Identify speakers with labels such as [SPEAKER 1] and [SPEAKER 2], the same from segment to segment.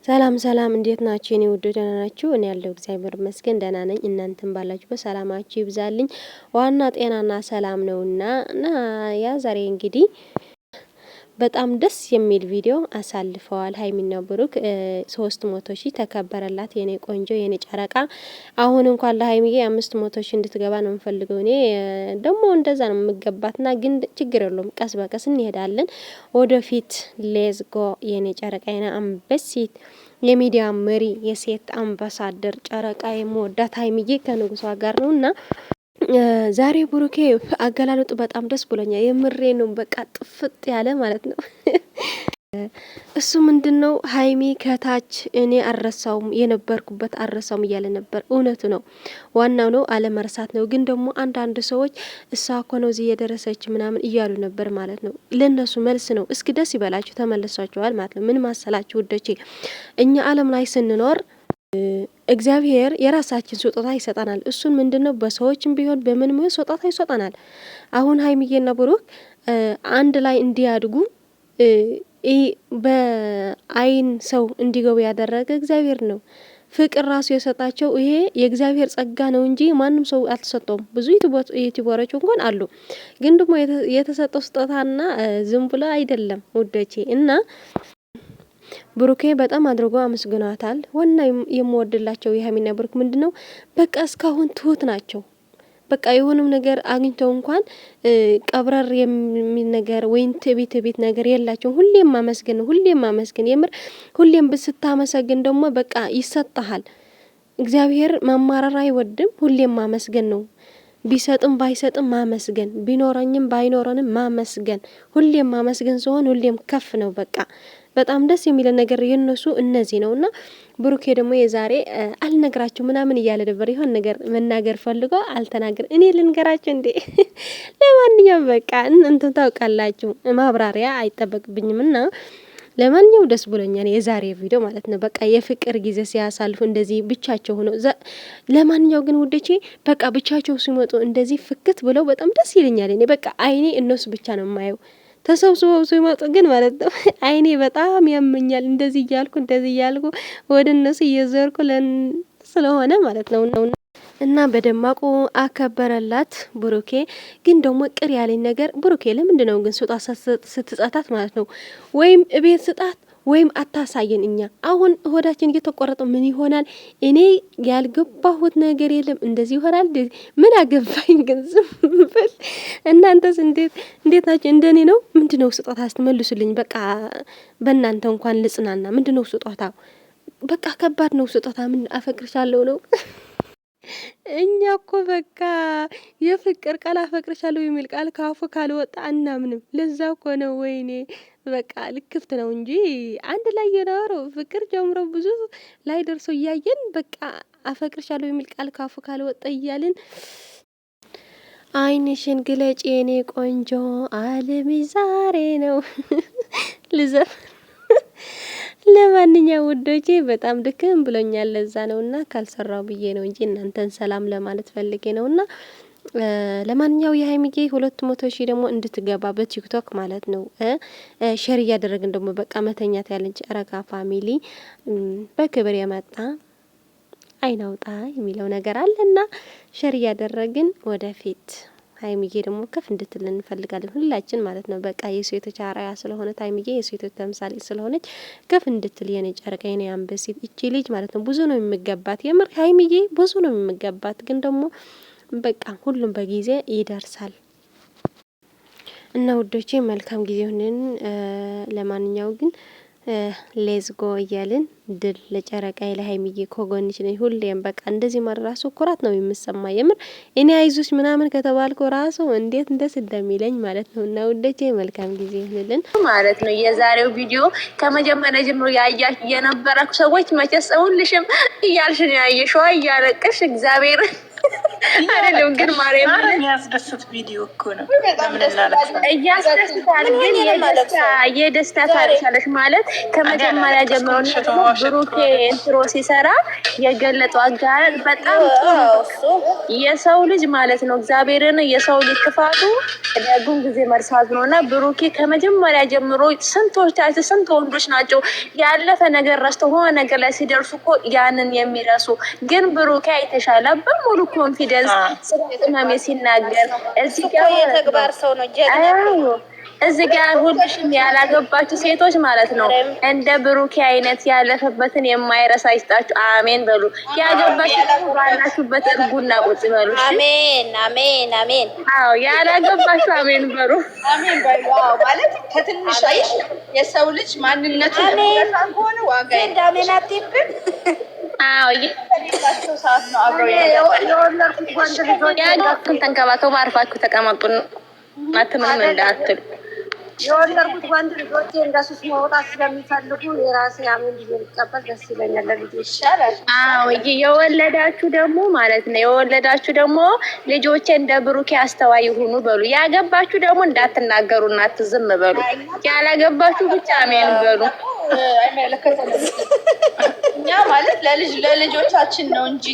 [SPEAKER 1] ሰላም ሰላም፣ እንዴት ናችሁ የኔ ውድ? ደህና ናችሁ? እኔ ያለው እግዚአብሔር ይመስገን ደህና ነኝ። እናንተም ባላችሁበት ሰላማችሁ ይብዛልኝ። ዋና ጤናና ሰላም ነውና እና ያ ዛሬ እንግዲህ በጣም ደስ የሚል ቪዲዮ አሳልፈዋል። ሀይሚና ብሩክ 300,000 ተከበረላት። የኔ ቆንጆ የኔ ጨረቃ፣ አሁን እንኳን ለሀይሚዬ 500,000 እንድትገባ ነው የምፈልገው። እኔ ደግሞ እንደዛ ነው የምገባትና፣ ግን ችግር የለውም ቀስ በቀስ እንሄዳለን ወደፊት። Let's go የኔ ጨረቃ፣ የኔ አንበሲት፣ የሚዲያ መሪ፣ የሴት አምባሳደር ጨረቃ፣ የምወዳት ሀይሚዬ ከንጉሷ ጋር ነው እና ዛሬ ብሩኬ አገላለጡ በጣም ደስ ብሎኛል። የምሬ ነው። በቃ ጥፍጥ ያለ ማለት ነው። እሱ ምንድን ነው ሀይሚ ከታች እኔ አልረሳውም የነበርኩበት አልረሳውም እያለ ነበር። እውነቱ ነው። ዋናው ነው አለመርሳት ነው። ግን ደግሞ አንዳንድ ሰዎች እሷ እኮ ነው እዚህ የደረሰች ምናምን እያሉ ነበር ማለት ነው። ለእነሱ መልስ ነው። እስኪ ደስ ይበላችሁ፣ ተመልሷችኋል ማለት ነው። ምን ማሰላችሁ ውዶቼ፣ እኛ ዓለም ላይ ስንኖር እግዚአብሔር የራሳችን ስጦታ ይሰጠናል። እሱን ምንድን ነው በሰዎችም ቢሆን በምንም ቢሆን ስጦታ ይሰጠናል። አሁን ሀይሚዬና ብሩክ አንድ ላይ እንዲያድጉ በአይን ሰው እንዲገቡ ያደረገ እግዚአብሔር ነው። ፍቅር ራሱ የሰጣቸው ይሄ የእግዚአብሔር ጸጋ ነው እንጂ ማንም ሰው አልተሰጠውም። ብዙ ዩቲዩበሮች እንኳን አሉ፣ ግን ደግሞ የተሰጠው ስጦታና ዝም ብሎ አይደለም ውዶቼ እና ብሩኬ በጣም አድርጎ አመስግኗታል። ዋና የምወድላቸው የሀይሚና ብሩክ ምንድን ነው በቃ እስካሁን ትሁት ናቸው። በቃ የሆነም ነገር አግኝተው እንኳን ቀብረር የሚል ነገር ወይም ትዕቢት ትዕቢት ነገር የላቸውም። ሁሌም ማመስገን ነው፣ ሁሌም ማመስገን የምር ሁሌም ስታመሰግን ደግሞ በቃ ይሰጠሃል። እግዚአብሔር ማማረር አይወድም። ሁሌም ማመስገን ነው። ቢሰጥም ባይሰጥም ማመስገን፣ ቢኖረኝም ባይኖረንም ማመስገን፣ ሁሌም ማመስገን ሲሆን ሁሌም ከፍ ነው በቃ በጣም ደስ የሚለ ነገር የነሱ እነዚህ ነው። እና ብሩኬ ደግሞ የዛሬ አልነግራችሁ ምናምን እያለ ነበር። የሆን ነገር መናገር ፈልጎ አልተናገር። እኔ ልንገራችሁ እንዴ? ለማንኛውም በቃ እንትን ታውቃላችሁ፣ ማብራሪያ አይጠበቅብኝም እና ለማንኛውም ደስ ብሎኛል የዛሬ ቪዲዮ ማለት ነው። በቃ የፍቅር ጊዜ ሲያሳልፉ እንደዚህ ብቻቸው ሆነው። ለማንኛው ግን ውዶቼ በቃ ብቻቸው ሲመጡ እንደዚህ ፍክት ብለው በጣም ደስ ይለኛል። እኔ በቃ አይኔ እነሱ ብቻ ነው የማየው። ተሰብስበው ሲመጡ ግን ማለት ነው አይኔ በጣም ያመኛል። እንደዚህ እያልኩ እንደዚህ እያልኩ ወደ እነሱ እየዘርኩ ስለሆነ ማለት ነው። እና በደማቁ አከበረላት ብሩኬ። ግን ደግሞ ቅር ያለኝ ነገር ብሩኬ ለምንድን ነው ግን ስጦታ ስትጸታት ማለት ነው ወይም እቤት ስጣት ወይም አታሳየን። እኛ አሁን ሆዳችን እየተቆረጠ ምን ይሆናል? እኔ ያልገባሁት ነገር የለም። እንደዚህ ይሆናል ምን አገባኝ? ግን ዝም ብል እናንተስ እንዴት እንዴት ናቸው? እንደኔ ነው? ምንድን ነው ስጦታ ስትመልሱልኝ? በቃ በእናንተ እንኳን ልጽናና። ምንድን ነው ስጦታ? በቃ ከባድ ነው ስጦታ። ምን አፈቅርሻለሁ ነው እኛ እኮ በቃ የፍቅር ቃል አፈቅርሻለሁ የሚል ቃል ካፉ ካልወጣ አናምንም። ለዛ እኮ ነው ወይኔ በቃ ልክፍት ነው እንጂ አንድ ላይ የኖሩ ፍቅር ጀምሮ ብዙ ላይ ደርሶ እያየን በቃ አፈቅርሻለሁ የሚል ቃል ካፉ ካልወጣ እያልን ዓይንሽን ግለጭ የኔ ቆንጆ ዓለም ዛሬ ነው ልዘፍ ለማንኛውም ውዶቼ በጣም ድክም ብሎኛል። ለዛ ነውና ካልሰራው ብዬ ነው እንጂ እናንተን ሰላም ለማለት ፈልጌ ነውና ለማንኛው የሀይሚዬ 200,000 ደግሞ እንድትገባ በቲክቶክ ማለት ነው share እያደረግን ደግሞ በቃ መተኛት ያለን ጨረቃ family በክብር የመጣ አይናውጣ የሚለው ነገር አለና share እያደረግን ወደፊት ሀይሚዬ ደግሞ ከፍ እንድትል እንፈልጋለን ሁላችን ማለት ነው። በቃ የሴቶች አርአያ ስለሆነች ሀይሚዬ የሴቶች ተምሳሌ ስለሆነች ከፍ እንድትል የኔ ጨረቃ የኔ አንበሲት እቺ ልጅ ማለት ነው ብዙ ነው የሚገባት። የምር ሀይሚዬ ብዙ ነው የሚገባት፣ ግን ደግሞ በቃ ሁሉም በጊዜ ይደርሳል። እና ውዶቼ መልካም ጊዜ ሁንን። ለማንኛው ግን let's go እያልን ድል ለጨረቃ ለሀይሚዬ ከጎንሽ ነኝ ሁሌም። በቃ እንደዚህ ማለት ራሱ ኩራት ነው የምሰማ። የምር እኔ አይዞሽ ምናምን ከተባልኩ ራሱ እንዴት እንደስ እንደሚለኝ ማለት ነው። እና ውዶቼ መልካም ጊዜ ይሁንልን
[SPEAKER 2] ማለት ነው። የዛሬው ቪዲዮ ከመጀመሪያ ጀምሮ ያያችሁ የነበራችሁ ሰዎች መቼስ ሁልሽም እያልሽ ነው ያየሽዋ እያለቅሽ እግዚአብሔር አይደለም ግን ማርያም
[SPEAKER 3] የሚያስደስት ቪዲዮ እኮ ነው።
[SPEAKER 2] እያስደስታል። ግን የደስታ ታሪክ ማለት ከመጀመሪያ ጀምሮ ብሩኬ intro ሲሰራ የገለጠው አጋር በጣም ጥሩ የሰው ልጅ ማለት ነው። እግዚአብሔርን የሰው ልጅ ክፋቱ ደጉን ጊዜ መርሳት ነው እና ብሩኬ ከመጀመሪያ ጀምሮ ስንቶቻችን ስንት ወንዶች ናቸው ያለፈ ነገር ረስተው ሆነ ነገር ላይ ሲደርሱ እኮ ያንን የሚረሱ፣ ግን ብሩኬ የተሻለ በሙሉ confidence ስለ ቅመሜ ሲናገር
[SPEAKER 4] እዚህ ጋር የተግባር ሰው ነው።
[SPEAKER 2] እዚህ ጋር ሁልሽም ያላገባችሁ ሴቶች ማለት ነው እንደ ብሩኬ አይነት ያለፈበትን የማይረሳ ይስጣችሁ። አሜን በሉ። ያገባችሁ ባላችሁበት እርጉና ቁጭ በሉ።
[SPEAKER 4] አሜን አሜን አሜን።
[SPEAKER 2] አዎ ያላገባችሁ አሜን በሉ።
[SPEAKER 5] አሜን በሉ። አዎ ማለት ከትንሽ አይሽ የሰው ልጅ ማንነቱ ከሆነ ዋጋ
[SPEAKER 4] አሜን አትይም።
[SPEAKER 2] አዎ
[SPEAKER 5] ሰዓት ነው አብረው
[SPEAKER 2] ያገባችሁን ተንከባከቡ፣ አርፋችሁ ተቀመጡ። ምንም እንዳትሉ።
[SPEAKER 6] የወለድኩት ወንድ ልጆቼ እንደሱስ መውጣት ስለሚፈልጉ የራሴ አሜን ብዬ ብቀበል ደስ ይለኛል። ለልጆች
[SPEAKER 5] ይሻላል።
[SPEAKER 2] አዎ የወለዳችሁ ደግሞ ማለት ነው የወለዳችሁ ደግሞ ልጆቼ እንደ ብሩኬ አስተዋይ ይሁኑ በሉ። ያገባችሁ ደግሞ እንዳትናገሩ እናት ዝም በሉ። ያላገባችሁ ብቻ አሜን በሉ።
[SPEAKER 5] አይመለከተንም። እኛ ማለት ለልጅ ለልጆቻችን ነው እንጂ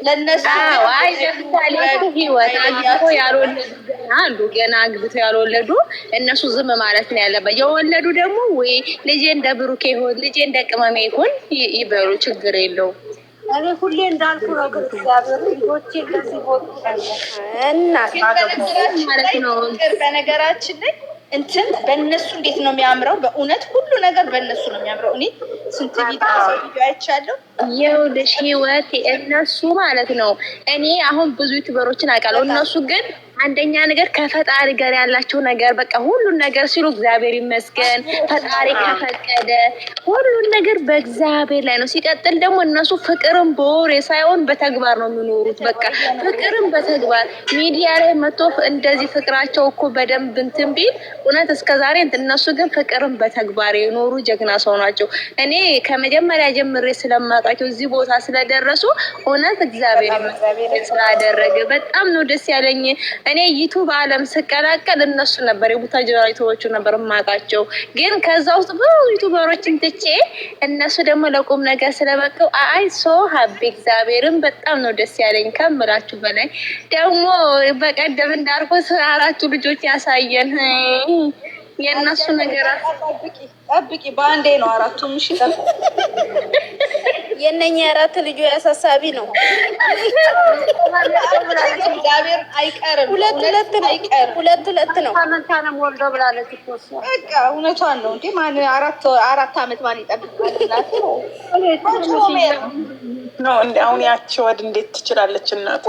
[SPEAKER 5] ለነሱ
[SPEAKER 2] አይ ለምሳሌ ህይወት አግብቶ ያልወለዱ ገና አሉ። ገና አግብቶ ያልወለዱ እነሱ ዝም ማለት ነው ያለበት። የወለዱ ደግሞ ወይ ልጄ እንደ ብሩኬ ይሁን ልጄ እንደ ቅመሜ ይሁን ይበሉ፣ ችግር የለውም።
[SPEAKER 6] እኔ ሁሌ እንዳልኩ ነው። ግን እግዚአብሔር ልጆቼ እንደዚህ ቦቱ
[SPEAKER 4] እና
[SPEAKER 2] ማለት ነው።
[SPEAKER 5] በነገራችን ላይ እንትን በእነሱ እንዴት ነው የሚያምረው! በእውነት ሁሉ ነገር በእነሱ ነው የሚያምረው። እኔ ስንት ቪዲዮ ሰው ቪዲዮ አይቻለሁ።
[SPEAKER 2] ይኸውልሽ ህይወት እነሱ ማለት ነው። እኔ አሁን ብዙ YouTuber ኦችን አውቃለሁ። እነሱ ግን አንደኛ ነገር ከፈጣሪ ጋር ያላቸው ነገር በቃ ሁሉን ነገር ሲሉ እግዚአብሔር ይመስገን ፈጣሪ ከፈቀደ ሁሉን ነገር በእግዚአብሔር ላይ ነው። ሲቀጥል ደግሞ እነሱ ፍቅርን በወሬ ሳይሆን በተግባር ነው የሚኖሩት። በቃ ፍቅርን በተግባር ሚዲያ ላይ መጥቶ እንደዚህ ፍቅራቸው እኮ በደንብ እንትን ቢል እውነት እስከ ዛሬ እነሱ ግን ፍቅርን በተግባር የኖሩ ጀግና ሰው ናቸው። እኔ ከመጀመሪያ ጀምሬ ስለማውቃቸው እዚህ ቦታ ስለደረሱ እውነት እግዚአብሔር ይመስገን ስላደረገ በጣም ነው ደስ ያለኝ። እኔ YouTube አለም ስቀላቀል እነሱ ነበር የቡታጅራ YouTuber ኦቹ ነበር የማውቃቸው። ግን ከዛ ውስጥ ብዙ YouTuber ኦችን ትቼ እነሱ ደግሞ ለቁም ነገር ስለበቀው I so happy እግዚአብሔርን በጣም ነው ደስ ያለኝ ከምላችሁ በላይ። ደግሞ በቀደም እንዳልኩት አራቱ ልጆች ያሳየን የእነሱ ነገር
[SPEAKER 5] ጠብቂ ጠብቂ፣ በአንዴ ነው አራቱም። እሺ
[SPEAKER 4] የእነኛ አራት ልጆ ያሳሳቢ ነው።
[SPEAKER 5] እግዚአብሔር አይቀርም፣
[SPEAKER 4] ሁለት ሁለት ነው፣
[SPEAKER 5] አይቀርም።
[SPEAKER 4] ሁለት ሁለት ነው።
[SPEAKER 6] መንታ ነው ወልዶ ብላለች እኮ እሷ።
[SPEAKER 5] በቃ እውነቷን ነው እንዴ! ማን አራት አመት ማን ይጠብቃል? እናቴ
[SPEAKER 3] ነው እንደ አሁን ያቺ ወድ እንዴት ትችላለች እናቱ?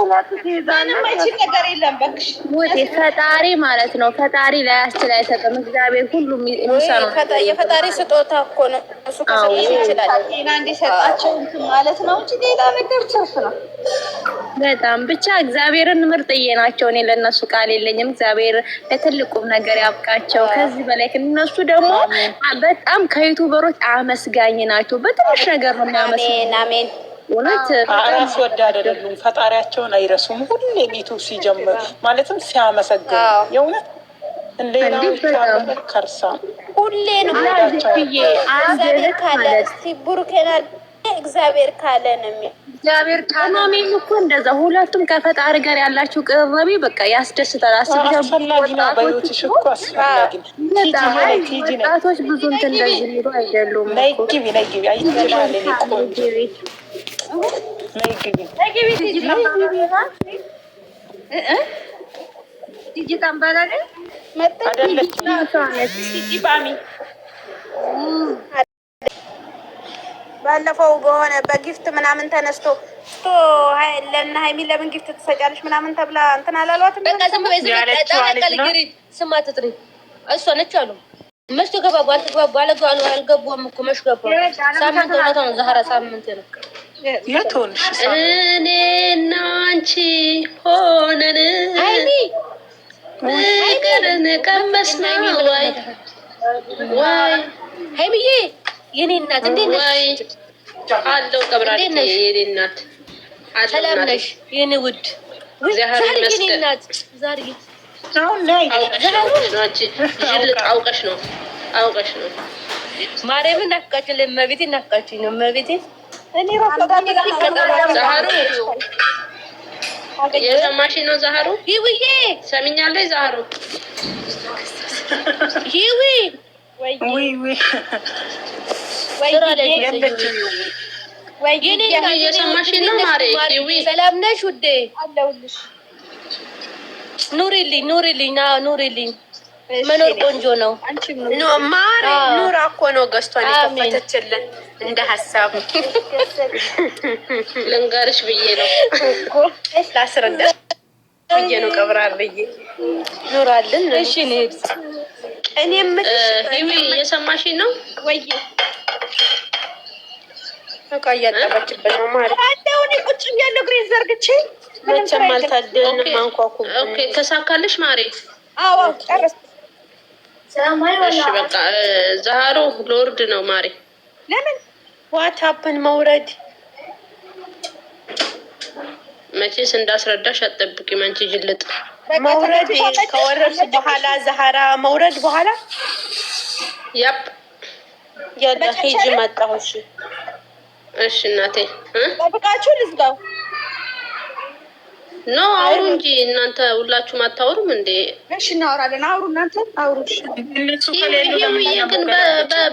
[SPEAKER 5] ምንም አይችል ነገር የለም። በክሽ
[SPEAKER 2] ውጤ ፈጣሪ ማለት ነው። ፈጣሪ ላያስችል አይሰጥም። እግዚአብሔር ሁሉም የሚሰራው
[SPEAKER 4] የፈጣሪ ስጦታ እኮ ነው። እሱ ከሰጠሽ ይችላል።
[SPEAKER 5] ጤና እንዲሰጣቸው እንትን ማለት ነው እንጂ ሌላ ነገር ትርፍ ነው።
[SPEAKER 2] በጣም ብቻ እግዚአብሔርን ምርጥዬ ናቸው። እኔ ለእነሱ ቃል የለኝም። እግዚአብሔር ለትልቁም ነገር ያብቃቸው። ከዚህ በላይ እነሱ ደግሞ በጣም ከ YouTuber ኦች አመስጋኝ ናቸው። በትንሽ ነገር ነው የሚያመስግኑ።
[SPEAKER 4] አሜን አሜን።
[SPEAKER 2] እውነት
[SPEAKER 3] ራስ ወዳድ አይደሉም። ፈጣሪያቸውን አይረሱም። ሁሌ YouTube ሲጀምር ማለትም ሲያመሰግኑ የእውነት ሌላው ከርሳ
[SPEAKER 4] ሁሌ ነው እግዚአብሔር ካለ እስቲ ቡሩኬና እግዚአብሔር ካለ ነው የሚለው።
[SPEAKER 6] እግዚአብሔር ካለ
[SPEAKER 2] ቅመሜም እኮ እንደዛ ሁለቱም ከፈጣሪ ጋር ያላቸው ቅርረቤ በቃ ያስደስታል።
[SPEAKER 3] አስፈላጊ ነው። በህይወትሽ እኮ አስፈላጊ ነው። ቲጂ ነይ፣
[SPEAKER 2] ወጣቶች ብዙ እንትን እንደዚህ የሚሉ አይደሉም
[SPEAKER 3] ነይ
[SPEAKER 2] እኮ።
[SPEAKER 3] ግቢ፣ ነይ ግቢ። አይቼሻለሁ የእኔ ቆንጆ፣ ነይ ግቢ።
[SPEAKER 6] ቲጂ ጠንበለል
[SPEAKER 3] አይደለችም።
[SPEAKER 5] ቲጂ ባሚ
[SPEAKER 4] ባለፈው በሆነ በ gift ምናምን ተነስቶ ለእነ ሀይሚ ለምን gift ትሰጫለሽ ምናምን ተብላ እንትን አላሏትም።
[SPEAKER 7] በቃ ዝም በይ፣ ዝም በይ። ጠበቀል ግሪ ስም አትጥሪ። እሷ ነች አሉ መች ተገባቡ አልተግባቡ አልገቡም እኮ መች ገቡ? ሳምንት እውነቷ ነው ዛህራ ሳምንት ነው።
[SPEAKER 3] የት ሆንሽ?
[SPEAKER 1] እኔና አንቺ ሆነን
[SPEAKER 7] ሀይሚ
[SPEAKER 1] ፍቅርን ቀመስነው ወይ ወይ
[SPEAKER 7] ሀይሚዬ የኔ እናት እንዴት ነሽ?
[SPEAKER 1] ወይ አለው ቀብራቴ
[SPEAKER 7] እንዴት ነሽ?
[SPEAKER 1] የኔ እናት
[SPEAKER 7] ሰላም ነሽ የኔ ውድ? ዛሬ የኔ እናት ዛሬ
[SPEAKER 8] አውቀሽ ነው አውቀሽ ነው።
[SPEAKER 7] ማርያምን ናፍቃችሁ፣ ለእመቤቴ ናፍቃችሁኝ ነው። እመቤቴ
[SPEAKER 8] ዛሃሩ የሰማሽ ነው። ዛሃሩ
[SPEAKER 7] ይውዬ
[SPEAKER 8] ሰሚኛለሽ? ዛሃሩ
[SPEAKER 7] ይዊ
[SPEAKER 8] እየሰማሽ ነው? ማሬ ይዊ
[SPEAKER 7] ሰላም ነሽ ውዴ? ኑሪልኝ፣ ኑሪልኝ፣ ና ኑሪልኝ። መኖር ቆንጆ ነው።
[SPEAKER 9] ማሬ ኑራ እኮ ነው ገዝቷን የከፈተችልን እንደ ሀሳብ
[SPEAKER 8] ልንገርሽ ብዬ ነው
[SPEAKER 9] ላስረዳሽ ብዬ ነው። ቀብራር ብዬ ኑራልን።
[SPEAKER 7] እሺ እንሂድ።
[SPEAKER 9] እኔ የምልሽ
[SPEAKER 8] ይዊ እየሰማሽ ነው
[SPEAKER 5] ወይ?
[SPEAKER 9] እቃ እያጠበችበት ነው ማሬ።
[SPEAKER 5] አለው እኔ ቁጭ ብያለሁ እግሬን ዘርግቼ።
[SPEAKER 9] መቼም አልታደልንም። አንኳኩ።
[SPEAKER 8] Okay ተሳካልሽ ማሬ?
[SPEAKER 5] አዎ ጨረስኩ።
[SPEAKER 8] እሺ በቃ ዛሃሩ ሎርድ ነው ማሬ።
[SPEAKER 5] ለምን
[SPEAKER 9] What happen መውረድ?
[SPEAKER 8] መቼስ እንዳስረዳሽ አትጠብቂም አንቺ ጅልጥ።
[SPEAKER 9] መውረድ ከወረድሽ በኋላ ዛሃራ መውረድ በኋላ
[SPEAKER 8] Yep
[SPEAKER 9] ያለ ሂጂ መጣሁ። እሺ
[SPEAKER 8] እሺ እናቴ
[SPEAKER 5] ጠብቃችሁ ልዝጋው።
[SPEAKER 8] No አውሩ እንጂ እናንተ ሁላችሁም አታወሩም እንዴ?
[SPEAKER 5] እሺ እናወራለን። አውሩ እናንተ አውሩ።
[SPEAKER 8] ይሄ ግን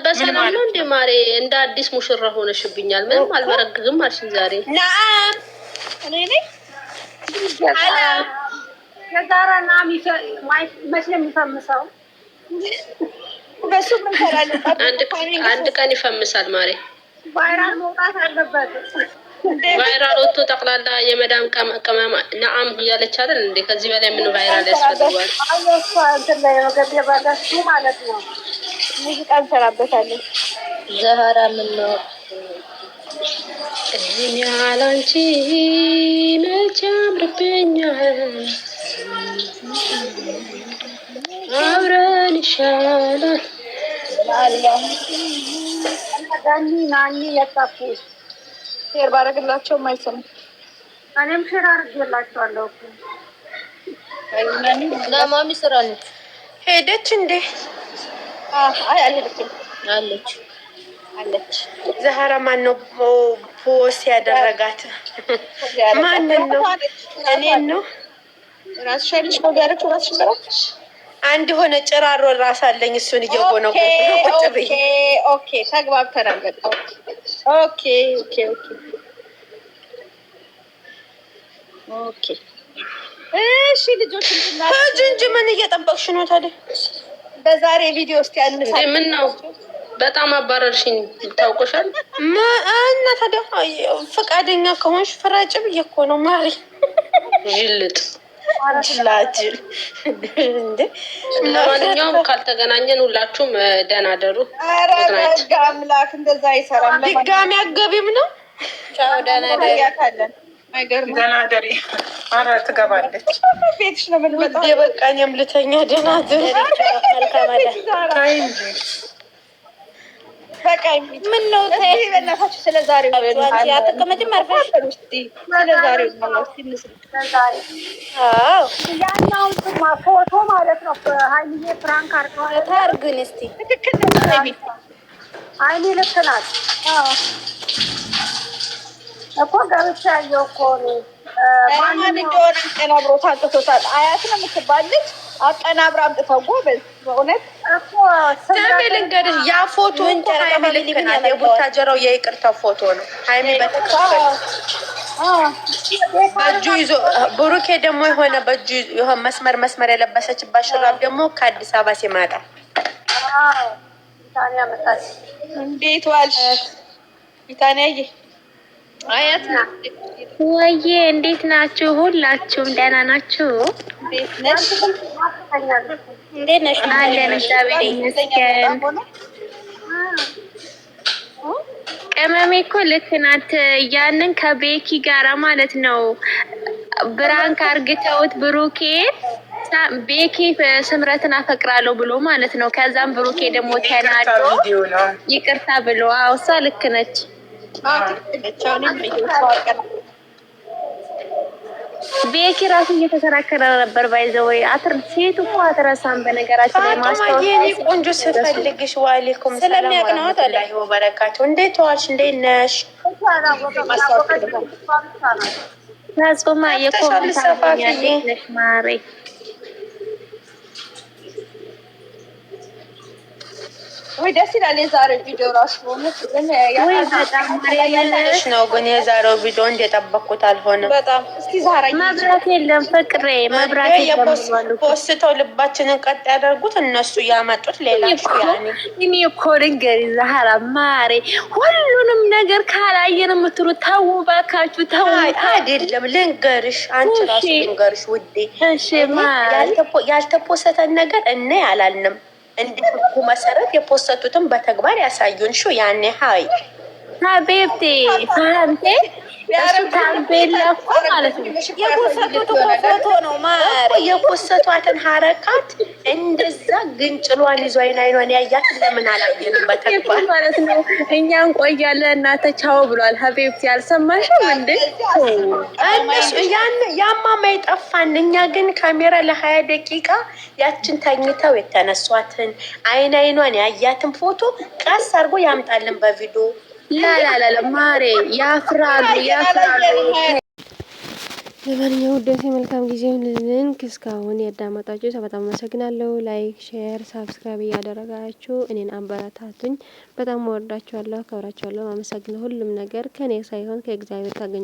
[SPEAKER 8] በሰላም ነው እንዴ ማሬ? እንደ አዲስ ሙሽራ ሆነሽብኛል። ምንም አልበረግግም አልሽኝ ዛሬ።
[SPEAKER 9] نعم
[SPEAKER 5] እኔ ነኝ
[SPEAKER 6] የዛራ ናም መቼ ነው የሚፈምሰው?
[SPEAKER 5] በሱ ምን እንሰራለን?
[SPEAKER 8] አንድ ቀን ይፈምሳል ማሬ።
[SPEAKER 6] Viral መውጣት አለበት።
[SPEAKER 8] Viral ወጥቶ ጠቅላላ የመዳም ቅመም نعم እያለች አይደል እንዴ? ከዚህ በላይ ምን viral ያስፈልገዋል?
[SPEAKER 6] እሷ እንትን ላይ ነው ገብ ማለት ነው።
[SPEAKER 5] ሙዚቃ እንሰራበታለን።
[SPEAKER 7] ዘሀራ ምን ነው
[SPEAKER 8] እኔ ያላንቺ መቼ አምርብኛል፣ አብረን ይሻላል።
[SPEAKER 6] ዳኒ ናኒ የጠፉ
[SPEAKER 5] Share ባደረግላቸው አይሰሙ።
[SPEAKER 6] እኔም share አድርጌላቸዋለሁ እኮ።
[SPEAKER 7] ለማሚ ስራ ነች
[SPEAKER 9] ሄደች እንዴ?
[SPEAKER 5] አይ አልሄደችም፣
[SPEAKER 7] አለች
[SPEAKER 5] አለች።
[SPEAKER 9] ዛህራ ማን ነው post ያደረጋት? ማንን ነው? እኔን ነው?
[SPEAKER 5] ራስሽ አይደለሽ ነው ያደረግሽው? ራስሽ በራስሽ
[SPEAKER 9] አንድ የሆነ ጭራሮ ራስ አለኝ። እሱን እየጎነጎንኩ ነው ቁጭ ብዬ።
[SPEAKER 5] Okay ተግባብተናል። በቃ okay okay okay okay። እሺ ልጆች
[SPEAKER 9] ሂጂ እንጂ ምን እየጠበቅሽ ነው ታዲያ?
[SPEAKER 5] በዛሬ ቪዲዮ እስቲ አንሳ።
[SPEAKER 8] ምን ነው በጣም አባረርሽኝ። ታውቆሻል።
[SPEAKER 9] እና ታዲያ ፈቃደኛ ከሆንሽ ፍራጭ ብዬ እኮ ነው ማሪ።
[SPEAKER 8] ጅልጥ
[SPEAKER 9] ጅላጅል እንዴ!
[SPEAKER 8] ለማንኛውም ካልተገናኘን ሁላችሁም ደህና ደሩ።
[SPEAKER 5] ኧረ በሕግ አምላክ እንደዛ አይሰራም።
[SPEAKER 9] ድጋሚ አገቢም ነው።
[SPEAKER 4] ቻው፣ ደህና ደሪ።
[SPEAKER 5] አይገርምም?
[SPEAKER 3] ደህና ደሪ። ኧረ ትገባለች።
[SPEAKER 5] ቤትሽ ነው የምንመጣው።
[SPEAKER 9] ውዴ በቃ እኔም ልተኛ። ደህና ደሪ።
[SPEAKER 4] መልካም አዳር።
[SPEAKER 3] ተይ እንጂ
[SPEAKER 5] በቃ
[SPEAKER 4] ምን ነው ተይ፣
[SPEAKER 5] በእናታችሁ ስለ ዛሬው
[SPEAKER 4] አትቀመጭም አርፈሽ?
[SPEAKER 5] ስለ ዛሬው
[SPEAKER 6] ለዛሬ
[SPEAKER 4] አዎ
[SPEAKER 6] ያኛውን ፎቶ ማለት ነው። ሀይሚዬ prank አድርገዋል።
[SPEAKER 4] ታርግን እስቲ
[SPEAKER 5] ትክክል ነው።
[SPEAKER 6] ሀይሚ ልክ ናት እኮ ገብቼ ያየው እኮ እኔ
[SPEAKER 5] ማን እንደሆነ አቀናብሮ ታንጥቶታል። አያት ነው የምትባል ልጅ አቀናብራ አምጥተው ጎበዝ፣ በእውነት
[SPEAKER 6] እኮ
[SPEAKER 9] ስሚ ልንገርሽ፣ ያ ፎቶ እኮ ሀይሚ ልክ ናት። የቡታጀራው የይቅርታው ፎቶ ነው። ሀይሚ በትክክል በእጁ ይዞ ብሩኬ ደግሞ የሆነ በእጁ የሆነ መስመር መስመር የለበሰችባት ሹራብ ደግሞ ከአዲስ አበባ ሲመጣ
[SPEAKER 6] ቢታንያ መጣች።
[SPEAKER 5] እንዴት ዋልሽ ቢታንያዬ?
[SPEAKER 8] አያት ነው
[SPEAKER 2] ወዬ እንዴት ናችሁ? ሁላችሁም ደህና ናችሁ?
[SPEAKER 5] እንዴት ነሽ?
[SPEAKER 4] እንዴት ነሽ?
[SPEAKER 2] አለን እግዚአብሔር ይመስገን። ቅመሜ እኮ ልክ ናት። ያንን ከቤኪ ጋራ ማለት ነው prank አርግተውት ብሩኬ ቤኪ ስምረትን አፈቅራለሁ ብሎ ማለት ነው። ከዛም ብሩኬ ደግሞ ተናዶ
[SPEAKER 3] ቪዲዮ ነው።
[SPEAKER 2] ይቅርታ ብሎ አዎ፣ እሷ ልክ ነች።
[SPEAKER 5] አዎ ትክክል ነች። አሁን እኔም ሰው አቀናብሮ
[SPEAKER 2] ቤኪ ራሱ እየተከራከረ ነበር። By the way አትር ሴት እኮ አትረሳም። በነገራችን ላይ
[SPEAKER 9] ፋጡማ የኔ ቆንጆ ስፈልግሽ፣ وعليكم السلام ورحمة الله وبركاته። እንዴት ዋልሽ? እንዴት ነሽ?
[SPEAKER 2] ፋጡማ የ comment ነሽ ማሬ።
[SPEAKER 5] ወይ ደስ ይላል። የዛሬው ቪዲዮ ራሱ
[SPEAKER 2] ወይ በጣም
[SPEAKER 9] ነው። ግን የዛሬው ቪዲዮ እንደጠበቅኩት አልሆነም።
[SPEAKER 5] በጣም እስኪ ዛሬ
[SPEAKER 2] መብራት የለም ፍቅሬ፣ መብራት የለም።
[SPEAKER 9] ፖስተው ልባችንን ቀጥ ያደርጉት እነሱ ያመጡት ሌላ።
[SPEAKER 2] እኔ እኮ ልንገርሽ ዛህራ ማሬ፣ ሁሉንም ነገር ካላየን የምትሉ ተው እባካችሁ ተው።
[SPEAKER 9] አይደለም ልንገርሽ፣ አንቺ ራሱ ልንገርሽ ውዴ፣ ያልተፖሰተን ነገር እኔ አላልንም። እንደ ህጉ መሰረት የፖሰቱትን በተግባር ያሳዩን። شو ያኔ ሀይ
[SPEAKER 2] حبيبتي فهمتي እሱ ታምቤላ እኮ ማለት ነው።
[SPEAKER 4] የፖሰቱት እኮ ፎቶ ነው ማሪ።
[SPEAKER 9] የፖሰቷትን حركات እንደዛ ግንጭሏን ይዞ አይን አይኗን ያያትን ለምን አላየንም? በተግባር
[SPEAKER 2] ማለት ነው። እኛ እንቆያለን እናንተ ቻው ብሏል። حبيبتي አልሰማሽም እንዴ?
[SPEAKER 9] እነሱ ያን ያማማ የጠፋን እኛ ግን ካሜራ ለ20 ደቂቃ ያችን ተኝተው የተነሷትን አይን አይኗን ያያትን ፎቶ ቀስ አድርጎ ያምጣልን በቪዲዮ።
[SPEAKER 2] ላላላላ ማሬ ያፍራሉ፣ ያፍራሉ።
[SPEAKER 1] ለማንኛውም ውዶቼ መልካም ጊዜ ይሁንልን። እስካሁን ያዳመጣችሁ በጣም አመሰግናለሁ። Like፣ share፣ subscribe እያደረጋችሁ እኔን አበረታቱኝ። በጣም እወዳችኋለሁ፣ አከብራችኋለሁ። አመሰግናለሁ። ሁሉም ነገር ከኔ ሳይሆን ከእግዚአብሔር ታገኙ።